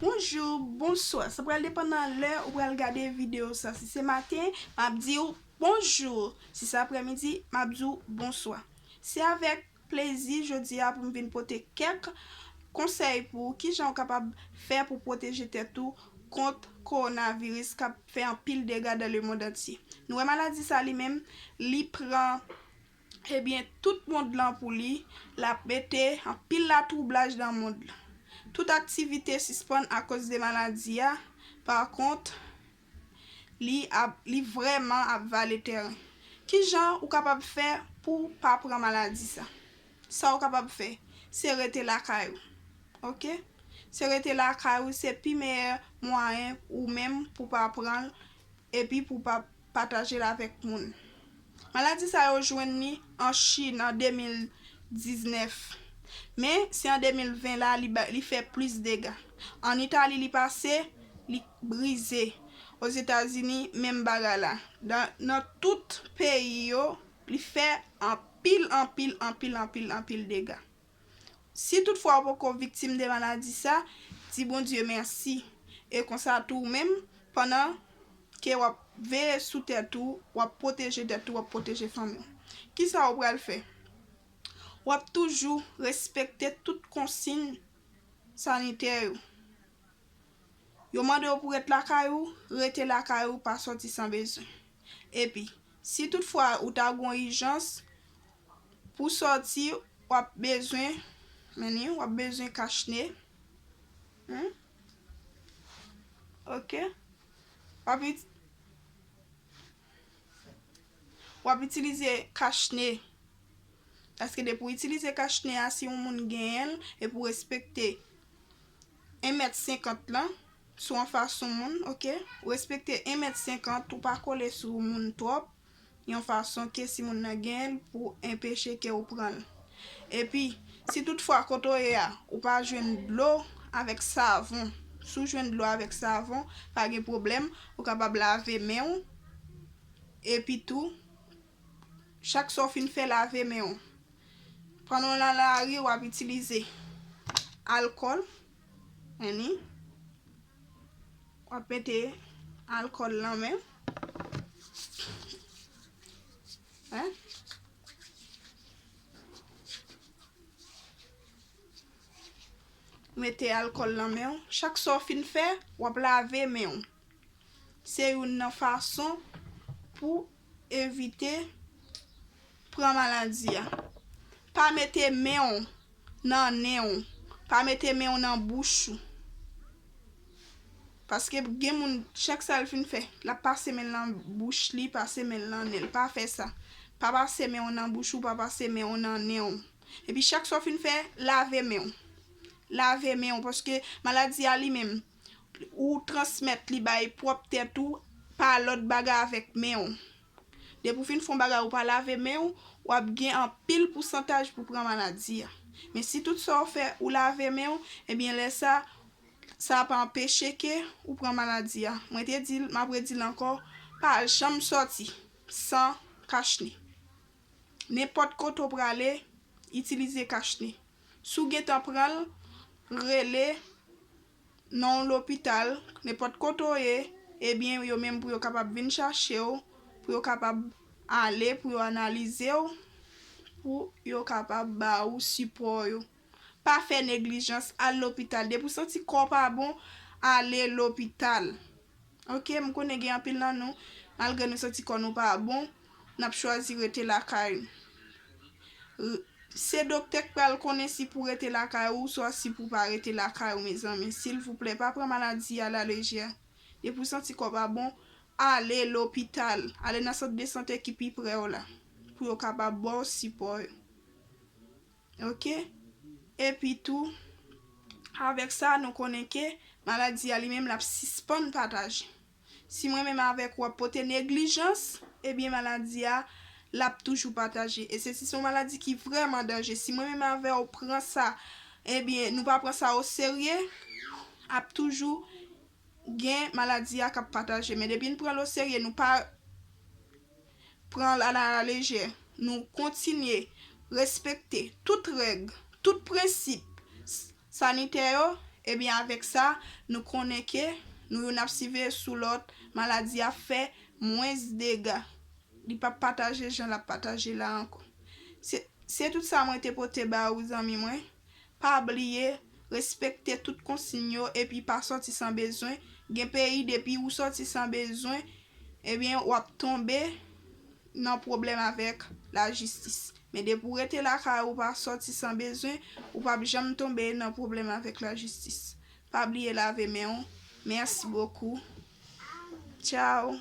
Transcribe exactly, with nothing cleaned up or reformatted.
Bonjou, bonswa. Sa pral depann nan lè ou pral gade videyo sa. Si se maten, m ap di w bonjou. Si se aprèmidi, m ap di w bonswa. Se avèk plezi jodi a pou m vin pote kèk konsèy pou ou, kijan ou kapab fè pou pwoteje tèt ou kont kowonaviris k ap fè anpil dega dans le monde entier. Nou wè maladi sa li menm, li pran, ebyen, tout mond lan pou li, l ap mete anpil latwoublaj nan mond lan. Tout aktivite sispann akoz de maladi a. Pa kont, li ap, li vrèman ap vale tèren. Kijan ou kapab fè pou w pa pran maladi sa? Sa ou kapab fè, se rete lakay ou. Oke? Se rete lakay ou, se pi meyè mwayen ou menm pou pa pran l epi pou pa pataje l avèk moun. Maladi sa yo jwenn li an Chin an de mil diznèf. Men, se an de mil ven la, li ba, li fè plis dega. An Itali, li pase, li brize. Ozetazini, menm bagay la. Nan, nan tout peyi yo, li fè anpil, anpil, anpil, anpil, anpil dega. Si toutfwa ou poko viktim de maladi sa, di Bondye mèsi. E konsa tou ou menm, pandan ke w ap veye sou tèt ou, w ap pwoteje tèt ou, w ap pwoteje fanmi w. Kisa ou pral fè? W ap toujou respekte tout konsiy sanitè yo. Yo mande w pou ret lakay ou, rete lakay ou, pa sòti san bezwen. Epi, si toutfwa ou ta gon ijans, pou sòti, w ap bezwen, men ni, w ap bezwen kachne. Hmm? Oke? W ap it-, w ap itilize kachne. Paske depi w itilize kachne a, si yon moun genyen l, epi w respekte en mèt senkant lan, sou anfas yon moun, oke? Ou respekte en mèt senkant, ou pa kole sou moun twòp, yon fason ke si moun nan genyen l, pou enpeche ke ou pran l. Epi, si toutfwa kote w ye a, ou pa jwenn dlo avèk savon, si w jwenn dlo avèk savon, pa gen pwoblèm, ou kapab lave men w, epi tou, chak sa w fin fè, lave men w. Pandan w nan lari, w ap itilize alkòl, men ni, w ap mete alkòl nan men w. Hein? Mete alkòl nan men w. Chak sa w fin fè, w ap lave men w. Se youn nan fason pou evite pran maladi a. Pa mete men w nan nen w. Pa mete men w nan bouch ou. Paske gen moun, chak sa l fin fè, l ap pase men l nan bouch li, pase men l nan nen l. Pa fè sa. Pa pase men w nan bouch ou, pa pase men w nan nen w. Epi chak sa w fin fè, lave men w. Lave men w, paske maladi a li menm, ou transmèt li bay pwòp tèt ou pa lòt bagay avèk men w. Depi w fin fè yon bagay ou pa lave men w, w ap gen anpil pousantaj pou pran maladi a. Men si tout sa w fè, ou lave men w, ebyen lè sa, sa ap anpeche ke ou pran maladi a. Mwen te di l, m ap redi l ankò, pa janm sòti san kachne. Nenpòt kote w prale, itilize kachne. Si w gentan pran l, rele nan yon lopital, nenpòt kote w ye, ebyen, yo menm pou yo kapab vin chache w, pou yo kapab ale, pou yo analize w, pou yo kapab ba ou sipò yo. Pa fè neglijans, al lopital. Depi w santi kò w pa bon, ale lopital. Oke, m konnen gen anpil nan nou, malgre nou santi kò nou pa bon, n ap chwazi rete lakay nou. R-, se doktè k pral konnen si pou rete lakay ou, swa si pou pa rete lakay ou, mezanmi. Silvouplè, pa pran maladi a lalejè. Depi w santi kò w pa bon, ale lopital. Ale nan sant de sante ki pi pre w la, pou yo kapab ba w sipò yo. Oke? Epi tou, avèk sa, nou konnen ke maladi a li menm, l ap sispann pataje. Si mwen menm avèk ou ap pote neglijans, ebyen, maladi a, l ap toujou pataje. E se si se yon maladi ki vrèman danje. Si mwen menm avè w pran sa, ebyen, nou pa pran sa oserye, ap toujou gen maladi a k ap pataje. Men depi n pran l oserye, nou pa pran l a la lejè. Nou kontinye respekte tout règ, tout prensip s-, sanitè yo, Ebyen, avèk sa, nou konnen ke nou youn ap siveye sou lòt, maladi a fè mwens dega. Li p ap pataje jan l ap pataje la ankò. Se, se tout sa mwen te pote ba ou, zanmi mwen. Pa bliye, respekte tout konsiy yo epi pa sòti san bezwen. Gen peyi, depi ou sòti san bezwen, ebyen, w ap tonbe nan pwoblèm avèk lajistis. Men depi w rete lakay ou, pa sòti san bezwen, ou p ap janm tonbe nan pwoblèm avèk lajistis. Pa bliye lave men w. Merci beaucoup. Ciao.